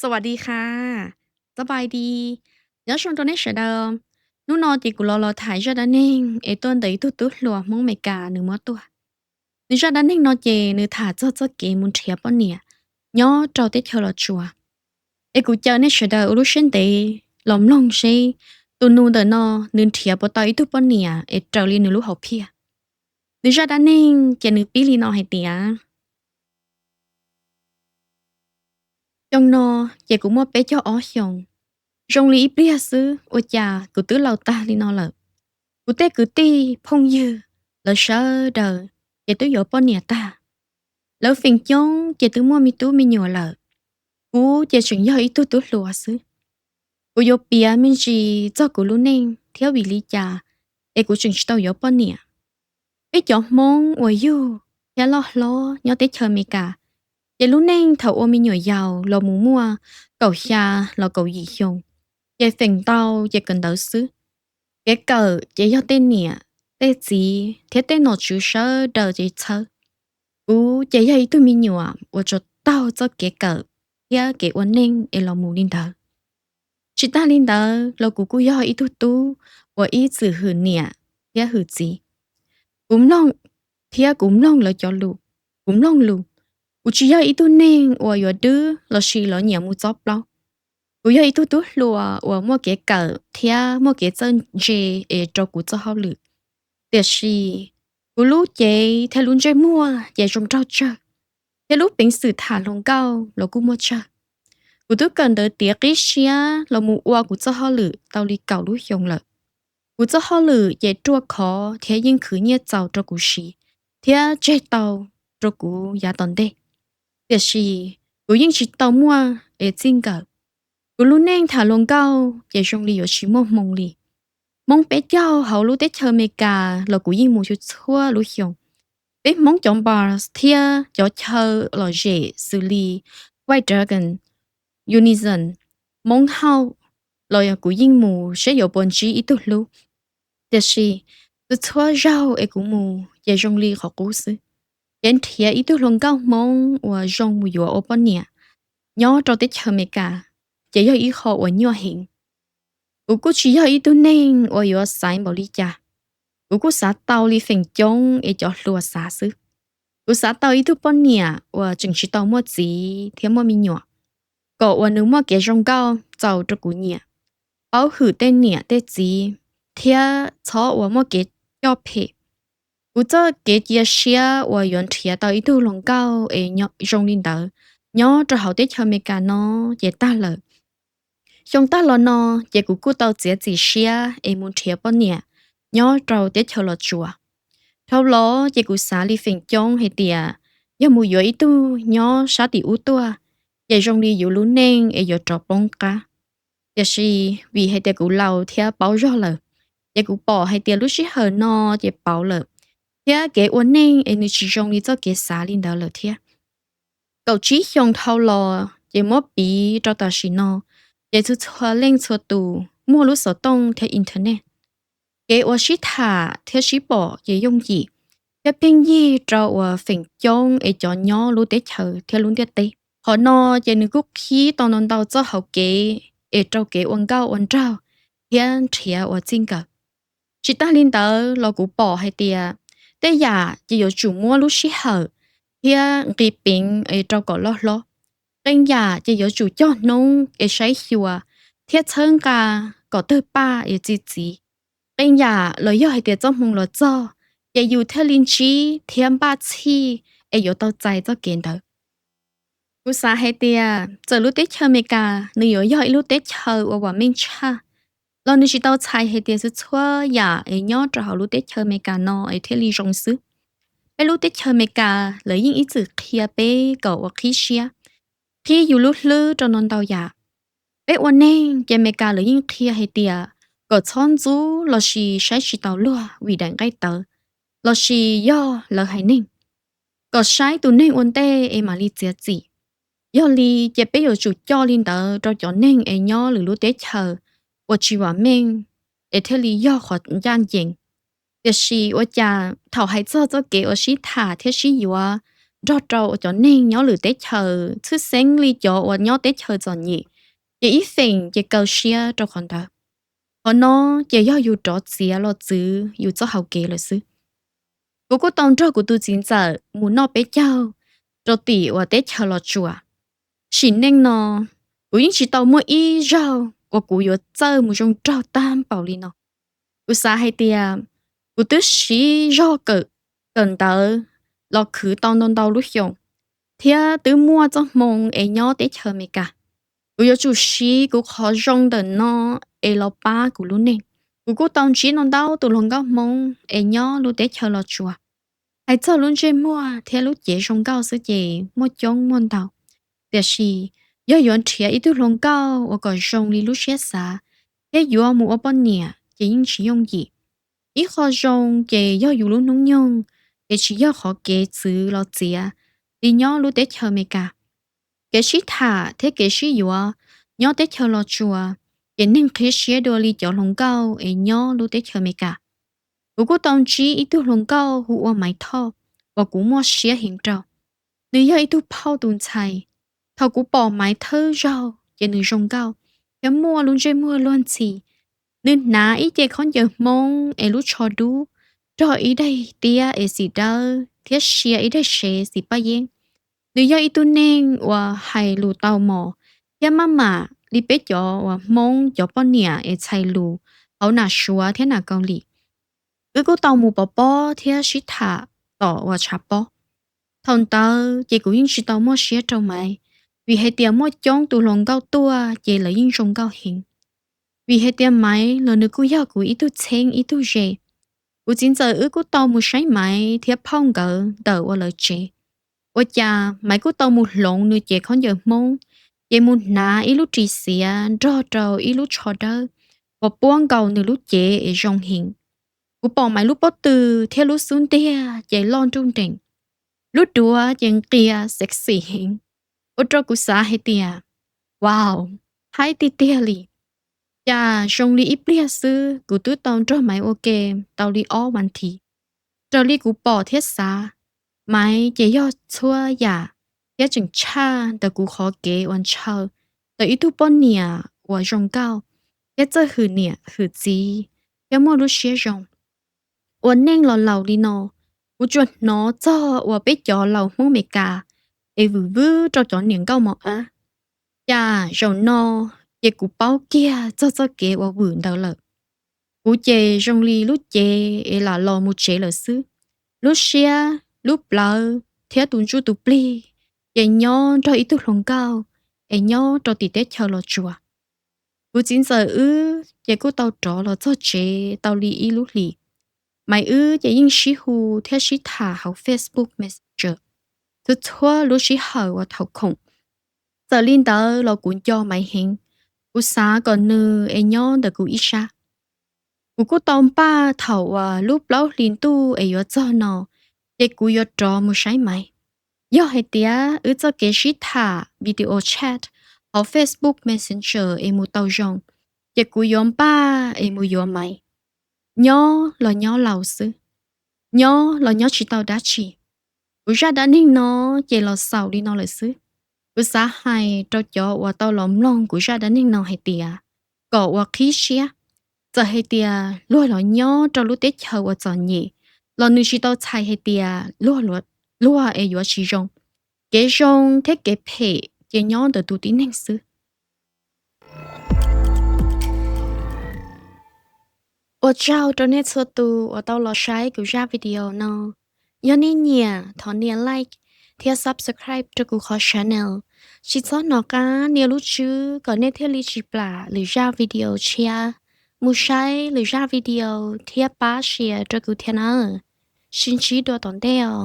สวัสดีค่ะ สบายดี Nyob zoo rau nej sawv daws. Hnub no ces kuv los los tham zaj dab neeg es tuaj ntawm ib tug tub hluas Hmoob Amelikas nws muab tuaj. Nws zaj dab neeg no ces nws tham txog txoj kev mus nrhiav poj niam nyob rau teb chaws Los Tsuas. Es kuv caw nej sawv daws ua lub siab ntev los mloog seb tus nus ntawm no nws nrhiav puas tau ib tug poj niam es raws li nws lub hom phiaj. Nws zaj dab neeg ces nws pib li no hais tias, xyoo no ces kuv muaj peb caug ob xyoos. Zoo li ib pliag xwb ua cas kuv twb laus tag li no lawm. Kuv tej kwv tij phooj ywg lawv sawv daws ces twb yuav poj niam tag. Lawv feem coob ces twb muaj me tub me nyuam lawm. Kuv ces tseem yog ib tug tub hluas xwb. Kuv yuav piav me ntsis txog kuv lub neej thiab vim li cas es kuv tseem tsis tau yuav poj niam. Peb cov Hmoob uas yug thiab loj hlob nyob teb chaws Amelikas, ces lub neej thaum ua me nyuam yaus los mus muaj kaum xya los kaum yim xyoo, ces feem ntau ces kawm ntawv xwb. Kev kawm ces yog tej niam, tej txiv thiab tej nom tswv sawv daws ces txhawb. Kuv ces yog ib tug me nyuam uas tsuas taug txoj kev kawm thiab kev ua neej es los mus li ntawd. Tsis tag li ntawd los kuv kuj yog ib tug tub uas ib txwm hwm niam thiab hwm txiv. Kuv mloog thiab kuv mloog lawv cov lus, kuv mloog lus. Kuv tsis yog ib tug neeg uas yuav dwb lossis los nyiam mus txob plaub. Kuv yog ib tug tub hluas uas muaj kev kawm thiab muaj kev txawj ntse es rau kuv txoj hauj lwm. Tiam sis kuv lub cev thiab lub ntsej muag ces zoo nraug tsawg, thiab lub peev xwm tham hluas nkauj los kuj muaj tsawg. Kuv twb kawm ntawv tiav qib siab los mus ua kuv txoj hauj lwm tau li kaum lub xyoo lawm. Kuv txoj hauj lwm ces ruaj khov thiab yeej khwv nyiaj txaus rau kuv siv thiab tseg tau rau kuv yav tom ntej. Tiam sis kuv yeej tsis tau muaj es txij nkawm. Kuv lub neej tham hluas nkauj ces zoo li yuav tsis muaj hmoo li. Hmoob peb caug hauv lub teb chaws Amelikas los kuv yeej mus txhua lub xyoo. Peb Hmoob cov bars thiab cov chaw lom zem xws li White Dragon, Unison, Hmoob Hauj los kuv yeej mus seb yuav puas ntsib ib tug hlub. Tiam sis txhua txhua zaug es kuv mus ces zoo li qhov qub xwb. Kev nrhiav ib tug hluas nkauj Hmoob uas zoo mus yuav ua poj niam nyob rau teb chaws Amelikas ces yog ib qho uas nyuaj heev. Kuv kuj tsis yog ib tug neeg uas yuav xaiv npaum li cas. Kuv kuj xav tau li feem coob es cov hluas xav xwb. Kuv xav tau ib tug poj niam uas tseem tsis tau muaj txiv thiab muaj me nyuam, kom uas nws muaj kev zoo nkauj txaus rau kuv nyiam, paub hwm tej niam tej txiv, thiab txhob uas muaj kev coj phem. Kuv txoj kev cia siab uas yuav nrhiav tau ib tug hluas nkauj es zoo li ntawd nyob rau hauv teb chaws Amelikas no ces tag lawm. Xyoo tag los no ces kuv kuj tau txiav txim siab es mus nrhiav poj niam nyob rau teb chaws Los Tsuas. Dhau los ces kuv xav li feem coob hais tias yog mus yuav ib tug nyob sab tim ub tuaj ces zoo li yus lub neej es yuav rov poob qab. Tiam sis vim hais tias kuv laus thiab paub zog lawm, ces kuv pom hais tias lub sij hawm no ces pauv lawm, thiab kev ua neej es nws tsis zoo li txoj kev xav li ntawd lawm thiab. Kaum tsib xyoo dhau los ces muab piv rau tam sim no, ces txhua txhua leej txhua tus muaj lub xov tooj thiab internet. Kev uas sib tham thiab sib pom ces yooj yim, thiab pheej yig rau uas feem coob es cov nyob lub teb chaws thiab lub ntiaj teb. Qhov no ces nws kuj qhib tau ntau ntau txoj hauv kev es rau kev ua nkauj ua nraug thiab nrhiav uas txij nkawm. Tsis tag li ntawd los kuv pom hais tias tej yam ces yuav tsum muab lub sij hawm thiab nqis peev es rau kom loj hlob. Qee yam ces yuav tsum cog hnub es saib xyuas thiab txhawb nqa kom tawg paj es txi txiv. Qee yam los yog hais tias txoj hmoo los txog, ces yus thiaj li ntsib thiab npaj txhij es yuav tau txais txoj kev ntawd. Kuv xav hais tias txawm lub teb chaws Amelikas nws yuav yog ib lub teb chaws uas vam meej tshaj, los nws tsis tau txhais hais tias txhua txhua yam es nyob rau hauv lub teb chaws Amelikas no es thiaj li zoo xwb. Peb lub teb chaws Amelikas lawv yeej ib txwm qhia peb kom uas qhib siab, qhib yus lub hlwb rau ntau ntau yam. Peb ua neeg ces Amelikas lawv yeej qhia hais tias kom txhob ntxub lossis saib tsis taus luag vim daim nqaij tawv lossis yog lawv haiv neeg, kom saib tus neeg ua ntej es mam li txiav txim. Yog li ces peb yuav tsum coj li ntawd rau cov neeg es nyob lwm lub teb chaws uas tsis vam meej es thiaj li yog qhov ncaj ncees. Tiam sis ua cas thaum hais txog txoj kev uas sib tham thiab sib yuav nrog rau uas cov neeg nyob lwm teb chaws tshwj xeeb li cov uas nyob teb chaws txom nyem, ces ib feem ces kaw siab rau qhov ntawd. Qhov no ces yog yus rov txiav los txwv yus txoj hau kev lawm xwb. Kuv kuj tau nrog kuv tus txiv ntxawm mus noj peb caug rau tim uas teb chaws Los Tsuas. Sim neej no kuv yeej tsis tau muaj ib zaug uas kuv yuav txawj mus zoo raug tag npaum li no. Kuv xav hais tias kuv twb siv zog kawm ntawv los khwv tau ntau ntau lub xyoos, thiab twb muaj txoj hmoo es nyob teb chaws Amelikas. Kuv yuav tsum siv kuv qhov zoo ntawm no es los pab kuv lub neej. Kuv kuj tau ntsib ntau ntau tus hluas nkauj Hmoob es nyob lub teb chaws Los Tsuas. Hais txog lub ntsej muag thiab lub cev zoo nkauj xwb ces muaj coob muaj ntau, tiam sis yog yuav nrhiav ib tug hluas nkauj uas kom zoo li lub siab xav thiab yuav mus ua poj niam ces yeej tsis yooj yim. Ib qho zoo ces yog yus lub hnub nyoog, ces tsis yog qhov kev txwv los txiav li nyob lub teb chaws Amelikas. Kev sib tham thiab kev sib yuav nyob teb chaws Los Tsuas ces neeg qhib siab dua li cov hluas nkauj es nyob lub teb chaws Amelikas. Kuv kuj tau ntsib ib tug hluas nkauj hu ua Maiv Thoj uas kuv muaj siab heev rau. Nws yog ib tug phauj tus ntxhais. Thaum kuv pom Maiv thawj zaug ces nws zoo nkauj thiab muaj lub ntsej muag luag ntxhi. Nws hnav ib ce khaub ncaws Hmoob es lub tsho dub, nrog ib daim tiab es xim dawb thiab sia ib daim sev xim paj yeeb. Nws yog ib tug neeg uas hais lus tau mos thiab maj mam li peb cov uas Hmoob cov poj niam es txhais lus hauv nam Suav thiab nam Kaus Lim. Wb kuj tau mus pov pob thiab sib tham tom uas tshav pob. Thaum ntawd ces kuv yeej tsis tau muaj siab rau Maiv, vim hais tias muaj coob tus hluas nkauj tuaj ces lawv yeej zoo nkauj heev. Vim hais tias Maiv los nws kuj yog kuv ib tug txheeb ib tug ze. Kuv txiv ntxawm wb kuj tau mus saib Maiv thiab phauj nkawd ntawm uas lawv tsev. Ua cas Maiv kuj tau mus hloov nws cev khaub ncaws Hmoob, ces mus hnav ib lub ris xiav nrog rau ib lub tsho dawb uas puab nkaus nws lub cev es zoo heev. Kuv pom Maiv lub pob tw thiab lub xub ntiag ces loj nruj nreem, lub duav ces nqia sexy heev, ua rau kuv xav hais tias, wow, haib tiag tiag li. Cas zoo li ib pliag xwb kuv twb tau nrog Maiv ua ke tau li ob vas thiv. Raws li kuv pom thiab xav, Maiv ces yog txhua yam thiab tseem tshaj ntawm kuv qhov kev uas ntshaw ntawm ib tug poj niam uas zoo nkauj thiab txawj hwm niam hwm txiv thiab muaj lub siab zoo. Ua neej los laus li no, kuv tsuas hnov txog uas peb cov laus Hmoob Meskas es vwm vwb rau cov niam nkauj mos ab. Cas zaum no ces kuv paub kiag txog txoj kev uas vwm ntawd lawm. Kuv ces zoo li lub cev es lam los mus tsev lawm xwb. Lub siab, lub plawv thiab tus ntsuj tus plig ces nyob nrog ib tug hluas nkauj es nyob rau tim teb chaws Los Tsuas. Kuv txiv ntxawm wb ces kuj tau rov los txog tsev tau li ib lub hlis. Maiv wb ces yeej sib hu thiab sib tham hauv Facebook Messenger txhua txhua lub sij hawm uas thaum khoom. Txawm li ntawd los kuv nco Maiv heev, kuv xav kom nws es nyob ntawm kuv ib sab. Kuv kuj tau npaj thaum uas lub plaub hlis ntuj es yuav txog no, ces kuv yuav rov mus saib Maiv. Yog hais tias wb txoj kev sib tham video chat hauv Facebook Messenger es mus tau zoo, ces kuv yuav npaj es mus yuav Maiv. Nyob los nyob laus xwb, nyob los nyob tsis tau dab tsi. Kuv zaj dab neeg no ces los xaus li no lawm xwb. Kuv xav hais rau cov uas tau los mloog kuv zaj dab neeg no hais tias, kom uas qhib siab, txawm hais tias luag los nyob rau lub teb chaws uas txom nyem los nws tsis tau txhais hais tias luag es yuav tsis zoo. Kev zoo thiab kev phem ces nyob ntawm tus tib neeg xwb. Ua tsaug rau nej txhua tus uas tau los saib kuv zaj video no. Yog nej nyiam thov nias like thiab subscribe rau kuv qhov channel. Tsis txhob hnov qab nias lub tswb kom nej thiaj li tsis plam lwm zaj video tshiab. Mus saib lwm zaj video thiab pab share rau kuv thiab nawb. Sib ntsib dua tom ntej os.